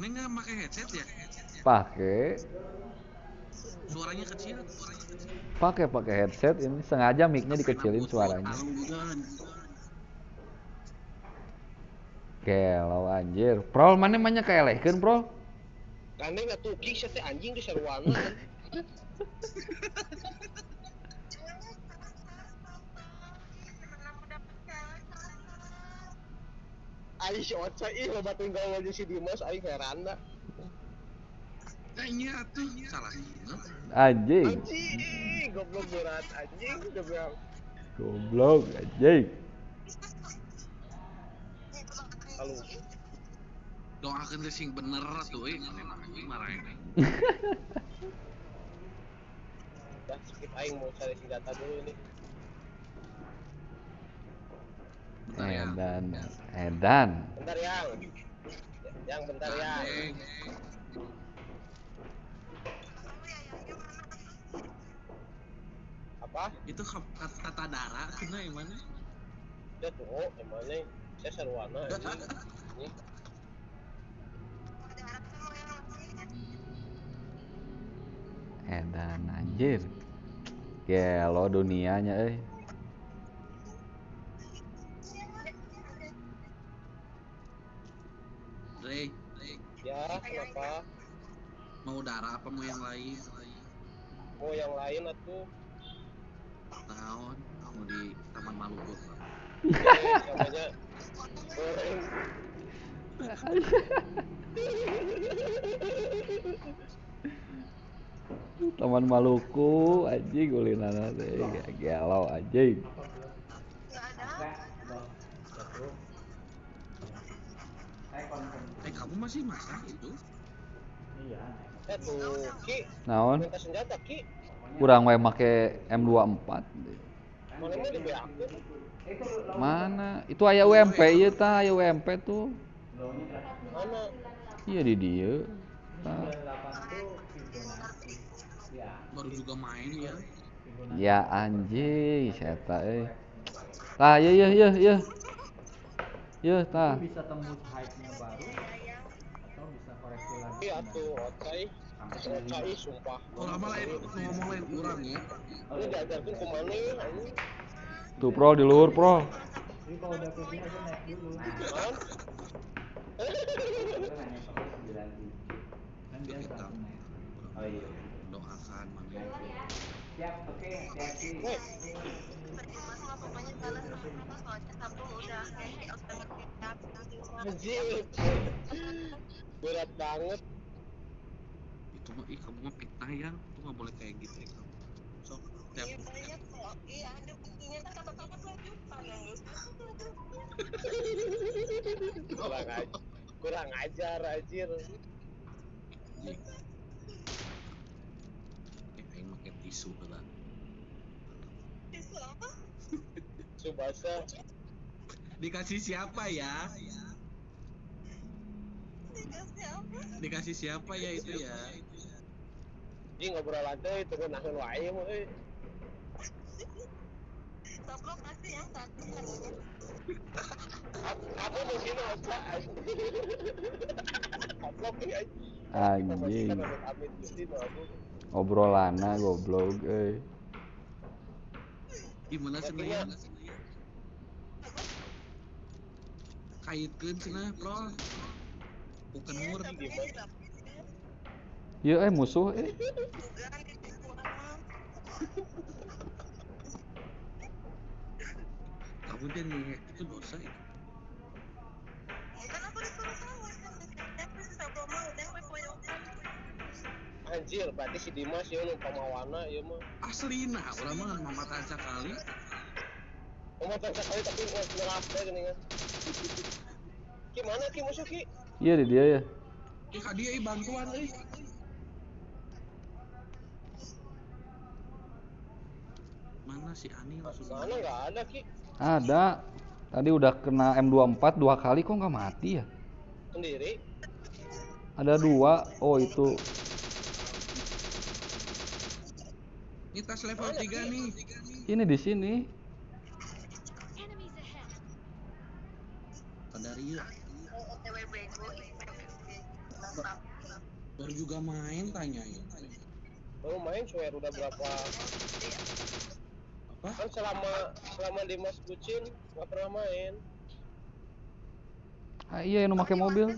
Mana nggak pakai headset ya? Pakai. Suaranya kecil. Pakai pakai headset ini sengaja mic-nya dikecilin suaranya. Gelo anjir. Prol mana mana kaelehkeun, Prol? Kane nggak tuh sia teh anjing di sarwana. Aing si Oca ih loba tinggal aja si Dimas aing heran da. Kayaknya tuh salah. Anjing. Anjing, goblok berat anjing, goblok. Goblok anjing. Halo. Doakeun teh sing bener atuh euy, anjing marah. Dah skip aing mau cari senjata dulu ini. Edan, edan. Bentar yang. Yang bentar yang. Apa? Itu kata darah kena yang mana? Ya tuh, yang mana? Saya sarwana ini. Edan anjir. Gelo dunianya euy. Rey, ya, kenapa? Mau darah apa mau yang lain? Mau yang lain atuh. Tahun mau di Taman Maluku. Namanya goreng. Taman Maluku anjing ulinana teh gelo anjing. Kamu masih masak itu? Iya. Tuh, Ki. Naon? Minta senjata, Ki. Kurang wae make M24. Mana mah di BAku? Mana? Itu aya UMP ieu tah, aya UMP tuh. Mana? Iya di dieu. Tah. Baru juga main ya. Ya anjing, eta euy. Tah, ieu ieu ieu ieu. Ieu tah. Bisa tembus hype-nya baru atau bisa koreksi lagi. Iya tuh, oke. Oke, sumpah. Orang mah lain ngomong lain kurang ya. Ini diajarkeun ku maneh anjing. Tuh Pro di luhur, Pro. Jadi kalau udah ke sini aja naik dulu. Kan biasa. Oh iya. Doakan maneh. Siap, oke, hati-hati. Anjir. Berat banget. Itu mah ih kamu mah fitnah ya. Itu nggak boleh kayak gitu ya kamu. Sok tiap. Iya, ada buktinya kan kata-kata lanjutan. Kurang ajar anjir. Aing make tisu heula. Tisu apa? Tisu basah. Dikasih siapa ya? Dikasih apa? Dikasih siapa ya itu ya? Ini ngobrol aja itu nahan wae euy. Soplok kasih yang satu. Aku di sini aja. Goblok anjing. Obrolanna goblok euy. Gimana cenah? Kaitkeun cenah, Pro. Bukan mur. Ieu musuh eh. Kamu dia ngehek itu dosa itu. Kan aku disuruh kamu, Anjir, berarti si Dimas ya nu pamawana ieu mah. Aslina, urang mah mamatan sakali. Mamatan sakali tapi geus nyerah teh geuningan. Ki mana Ki musuh Ki? Iya di dia ya. Ih ka dia bantuan euy. Mana si Ani langsung? Mana enggak ada Ki? Ada. Tadi udah kena M24 dua kali kok nggak mati ya? Sendiri. Ada dua. Oh itu. Ini tas level 3 nih. Ini di sini. Dari. Baru juga main tanyain. Baru main swear udah berapa? Apa? Kan selama Dimas bucin nggak pernah main. Ah iya nu make mobil.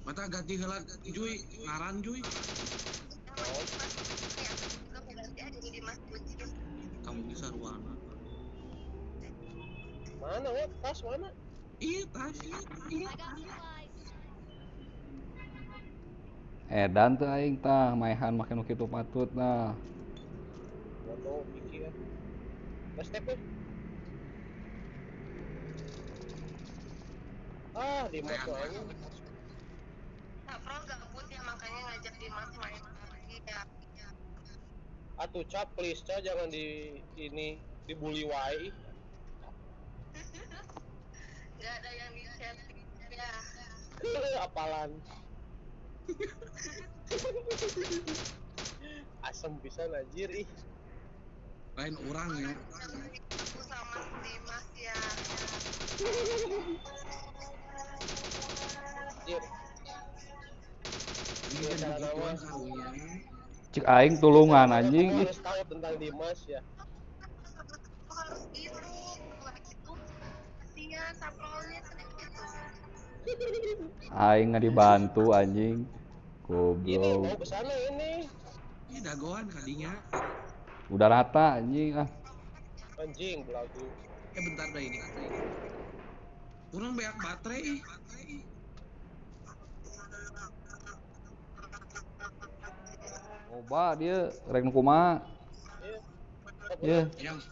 Mata ganti heula Juy, ngaran Juy. Kamu bisa ruana. Mana weh? Tas mana? Iya, tas. Iya. Edan teu aing tah maehan make nu kitu patut nah. Foto Kiki kan. Step weh. Ah, Dimas tuh anjing. Saprol gabut ya makanya ngajak Dimas main lagi ya. Atuh cap please ca jangan di ini dibully wae. Gak ada yang di chat ya. Apalan. Asem pisan anjir ih. Lain orang ya. Aku sama Dimas ya. Anjir. Ini kan begituan karunya. Cik aing tulungan anjing ih. Harus tahu tentang Dimas ya. Aku harus gitu. Gitu. Kasihan Saprolnya gitu. Aing nggak dibantu anjing. Ini Goblok. mau ke sana ini. Ini dagoan kadinya. Udah rata anjing ah. Anjing belagu. Bentar dah ini. Kurang banyak baterai ih. Loba dia rek nu kumaha? Iya. Ye. Yang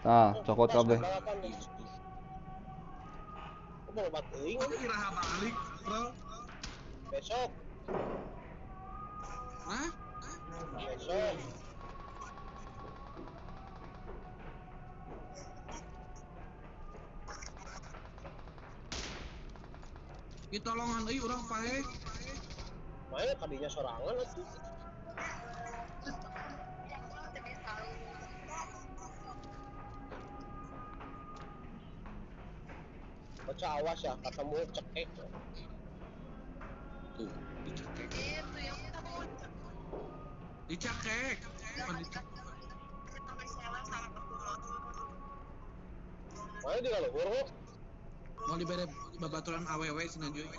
Tah, cokot kabeh. Aku mau obat teuing Aku iraha balik, bro. besok. Hah? Besok. Ditolongan euy urang paeh. Main tadinya sorangan atuh. Baca awas ya, ketemu cekek. Tuh, dicekek. Itu yang kamu Dicekek. Bukan dicekek. Mana di luhur kok? Mau dibere babaturan awewe cenah Juy.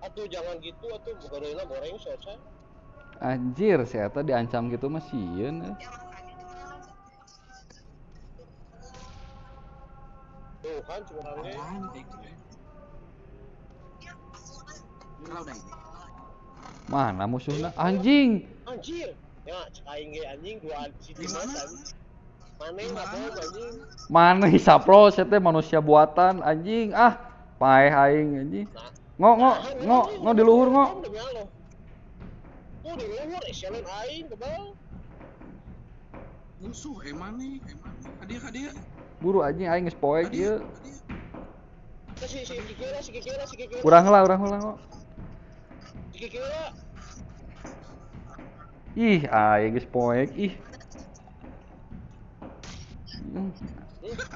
Atuh jangan gitu atuh gorengna goreng soca. Anjir, si eta diancam gitu mah sieun eh. Tuh kan curangnya. Kalau udah ini. Mana musuhna? Anjing. Anjir. Ya, cek aing ge anjing dua si Di Dimas mana? anjing. Mana ngabom anjing. Mana Sapro saya teh manusia buatan anjing ah. Paeh aing anjing. Nah, Ngo ngo ngo ngo di luhur ngo. Demi Allah. Tuh di luhur eselon aing kebal. Musuh emang nih, emang. Hadiah hadiah. Buru anjing aing geus poek ieu. Si si Kiki si Kiki si Kiki. Urang heula urang heula ngo. Si Kiki lah. Ih, aing geus poek ih.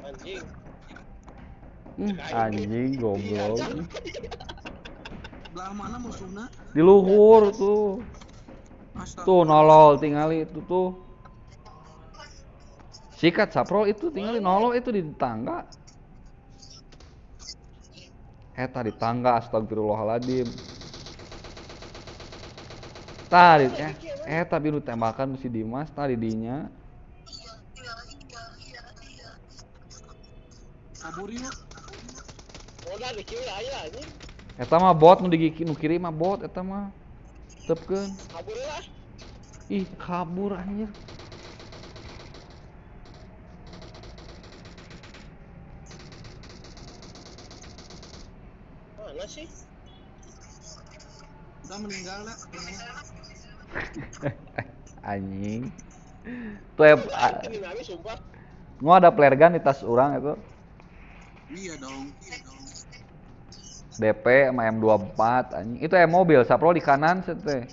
Anjing. Anjing goblok. Belah mana musuhna? Di luhur tuh. Astaga. Tuh nolol tingali itu tuh. Sikat Saprol itu tingali nolol itu di tangga. Eta di tangga astagfirullahaladzim. Tadi tapi nu tembakan mesti Dimas tadi dinya. Kabur yuk. Udah di kiri aya anjing. Eta mah bot nu di nu kiri mah bot eta mah. Tepkeun. Kabur lah. Ih, kabur anjir. Mana sih? Udah meninggal lah. Anjing. Tuh sumpah. Ngo ada flare gun di tas orang itu. Iya dong, iya dong. DP sama M24 anjing. Itu mobil Saprol di kanan teh.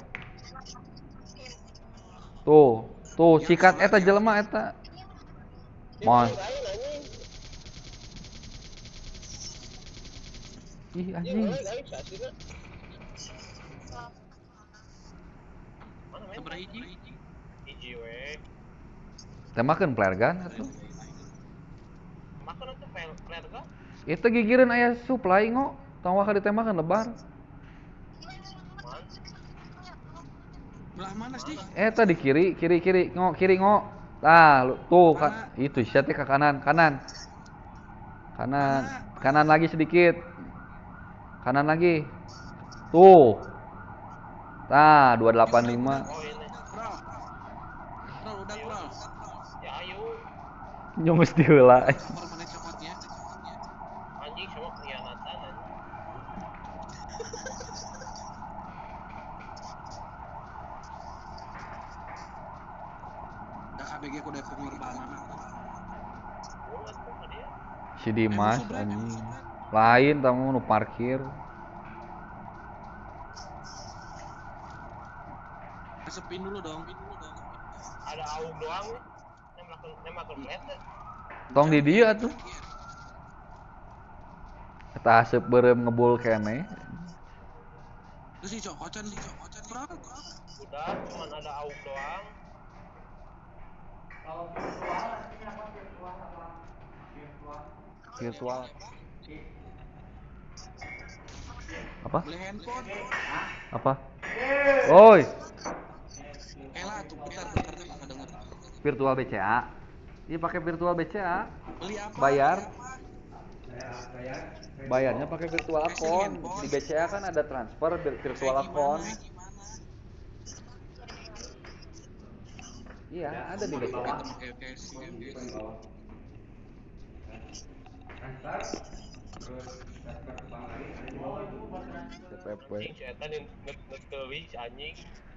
Tuh, tuh sikat eta jelema eta. Mon. Ih anjing. Hiji we. Tembakeun flare gun atuh. Tembakeun atuh flare gun. Itu gigireun aya supply ngo. Tong waka ditembakeun lebar. Belah mana sih? Eta di kiri, kiri, kiri, ngo, kiri ngo. Tah, tuh kan itu sia teh ke kanan, kanan. Kanan, kanan lagi sedikit. Kanan lagi. Tuh. Tah, 285. Bro, udah bro. Ya ayo. Nyong geus diheula. Anjing sama pengkhianatan anjing. KBG kudu pengorbanan. Si Dimas anjing. Lain tamu nu parkir. Asepin dulu dong. Ada aung doang nih. Nembakeun flare. Tong di dieu atuh. Eta aseup beureum ngebul keneh. Terus si cokocan, bro. Udah, cuman ada aung doang. Kalau virtual artinya apa? Virtual apa? Virtual. Virtual. Apa? Beli handphone. Apa? Oi. Elah tuh bentar enggak denger. Virtual BCA. Iya pakai virtual BCA. Beli apa? Bayar. Bayar. Bayarnya pakai virtual account. Di BCA kan ada transfer virtual account. Iya, ada di BCA. CPP.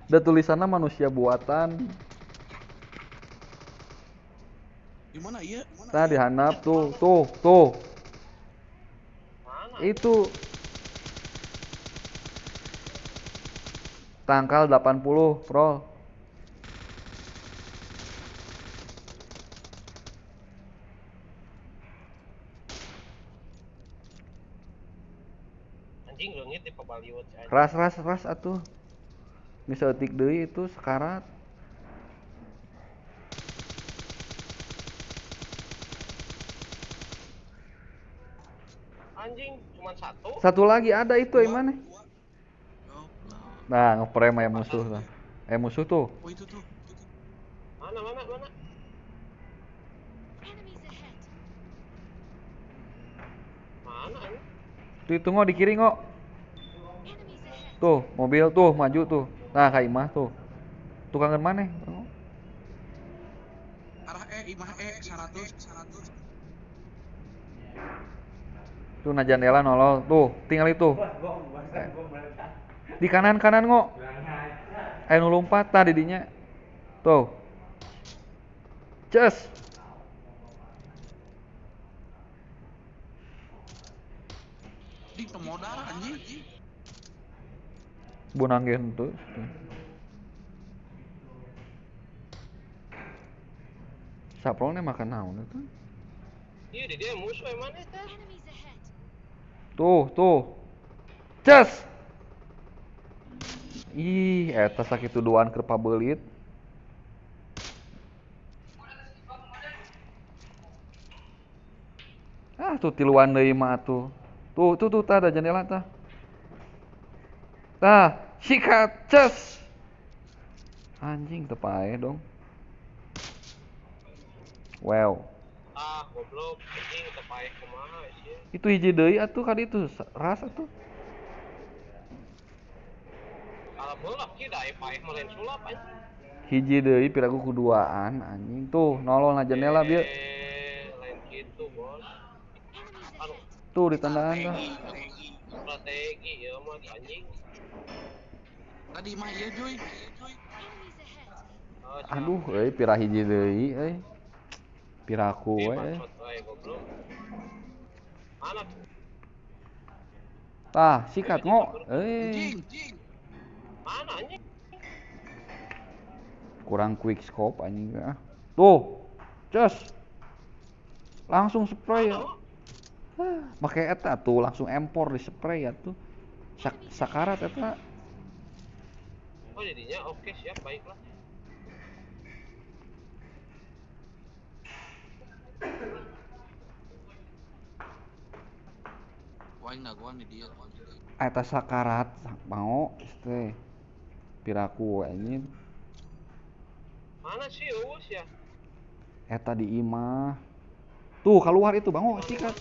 Ada tulisannya manusia buatan. Gimana iya? Tah dihanap tuh, tuh, tuh. Itu tangkal 80, Prol. Anjing leungit di pabaliut. Ras ras ras atuh. Geus saeutik deui itu sekarat. Anjing cuman satu. Satu lagi ada itu yang mana? Nah, ngeprem ya musuh tuh. Musuh tuh. Oh itu tuh. Mana mana mana. Mana ini? Tuh itu ngo di kiri ngo. Tuh, mobil tuh maju tuh. Nah, ka imah tuh. Tukangan mana? Arah E, imah E 100 100. Tuh na jendela nolol tuh, tinggal itu. Di kanan-kanan ngo. Ayo nu lompat tah didinya. Tuh. Ces. Di pemodal anjing. Bunang ge henteu. Saprolnya makan naon eta? Ieu di dia musuh emang eta. Tuh, tuh. Ces. Ih, eta sakitu duaan keur pabeulit. Ah, tuh tiluan deui mah atuh. Tuh, tuh, tuh, tah ada jendela tah. Tah, sikat, ces. Anjing teu paeh dong. Wow. Ah, goblok, anjing teu paeh kumaha sih. Itu hiji deui atuh ka ditu, ras atuh. Hiji deui piraku kuduaan anjing tuh nolol na jendela bieu. Lain kitu, Bos. Tuh di tandaan tah. Strategi ieu mah anjing. Tadi mah ieu cuy. Aduh euy pira hiji deui euy. Piraku we. Tah, sikat ngo. Euy. Mana anjing? Kurang quick scope anjing ah. Tuh. Ces. Langsung spray ya. Make eta tuh langsung empor di spray ya tuh. Sakarat eta. Oh jadinya oke siap baiklah. Wah, dagoan di dia. Eta sakarat mau teh. Piraku anjing. Mana sih eueus ya? Eta di imah. Tuh keluar itu bango sikat.